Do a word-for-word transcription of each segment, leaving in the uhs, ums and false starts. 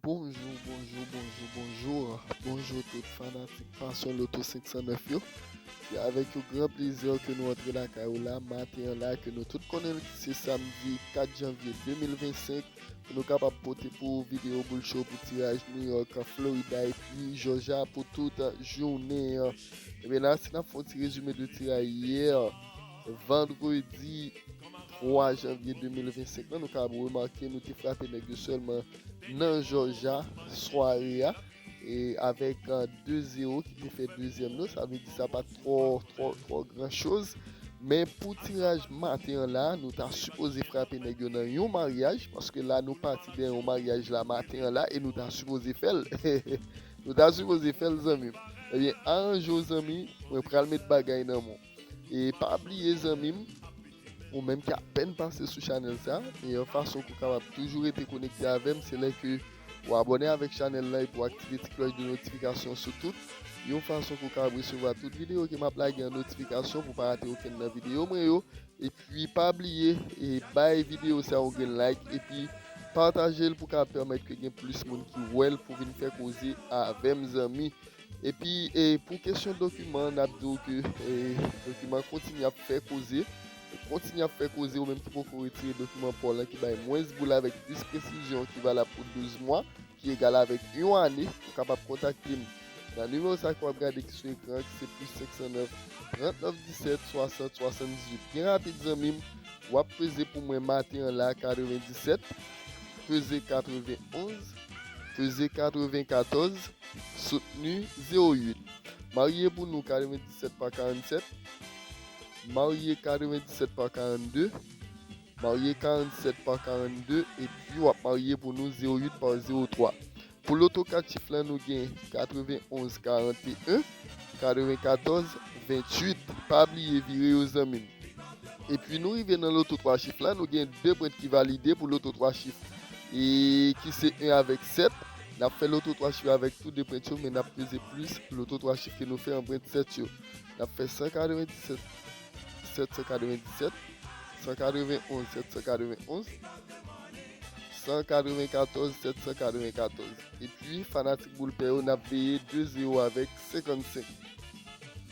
Bonjou, bonjou, bonjou, bonjou. Bonjou tout fanatik Passion Lotto senk san nèf yo. Se avèk yon gran plezi ke nou antre lakay ou la, maten an la, ke nou tout konnen ki se samdi kat janvye de mil vennsenk, pou nou kapab pote pou ou videyo boul cho pou tiraj New York, Florida epi Georgia pou tout jounen an. Ebyen la, si n ap fè yon ti rezime de tiraj yè, vandredi twa janvye de mil vennsenk lan, nou kapab remake nou te frape nèg yo sèlman nan Georgia sware a, e avèk, euh, de zewo ki te fè dezyèm nan, sa vle di sa pa t twò, twò, twò gran choz. Men pou tiraj maten an la, nou ta sipoze frape nèg yo nan yon maryaj, paske la nou pati de yon maryaj la maten an la, e nou ta sipoze fè l. Nou ta sipoze fè l, zanmi m. Ebyen, aranje w, zanmi, mwen pral met bagay nan men w. E pa bliye, zanmi m, ou menm ki apèn pase sou chanèl sa, meyè fason pou w kapab toujou rete konekte avè m, se lè ke ou abòne avèk chanèl la epi ou aktive ti klòch de notifikasyon sou tout, yon fason pou w kapab resevwa tout videyo ke m ap lage an notifikasyon pou w pa rate okenn nan videyo mwen yo. Epi pa bliye, e bay videyo sa yon grenn like, epi pataje l pou ka pèmèt ke gen plis moun ki wè l pou vin fè koze avè m, zanmi. Epi, e pou kesyon dokiman, n ap di w ke, e, dokiman kontinye ap fè koze. Kontinye ap fè koze, ou menm ki poko retire dokiman pa w lan ki bay mwens boul avèk plis presizyon ki valab pou douz mwa, ki egal avèk yon ane, ou kapab kontakte m nan nimewo sa ke w ap gade ki sou ekran an, ki se plis senk san nèf, trant nèf disèt, swasant, swasanndizuit. Byen rapid, zanmi m, w ap peze pou mwen maten an la, katrevenndisèt, peze katrevenonz, peze katrevenkatòz, soutni zewo uit. Marye pou nou, katrevenndisèt pa karannsèt, marye katrevenndisèt pa karannde, marye karannsèt pa karannde, epi w ap marye pou nou zewo uit pa zewo twa. Pou loto kat chif lan, nou gen katrevenonz karanteyen, katrevenkatòz ventuit. Pa bliye vire yo, zanmi m. Epi nou rive nan loto twa chif la, nou gen de pwent ki valide pou loto twa chif, e ki se en avèk sèt. N ap fè loto twa chif avèk tou de pwent yo, men n ap peze plis loto twa chif ke nou fè an pwent sèt yo. N ap fè san katrevenndisèt, sèt san katrevenndisèt, san katrevenonz, sèt san katrevenonz, san katrevenkatòz, sèt san katrevenkatòz. Epi, fanatik boul pè yo, n ap veye de zewo avèk senkannsenk.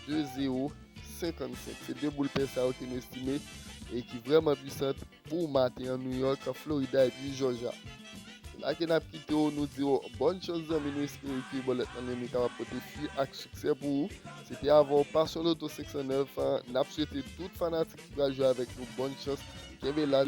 De zewo senkannsenk. Se de boul pè sa yo ke nou estime e ki vrèman pwisant pou maten an, New York, Florida epi Georgia. La ke n ap kite w, nou di w bòn chans, zanmi, nou espere ke bòlèt lan menm li kapab pote fwi ak siksè pou ou. Se te avè w Passion Lotto senk san nèf, n ap swete tout fanatik ki pral jwe avèk nou bòn chans. Kenbe la.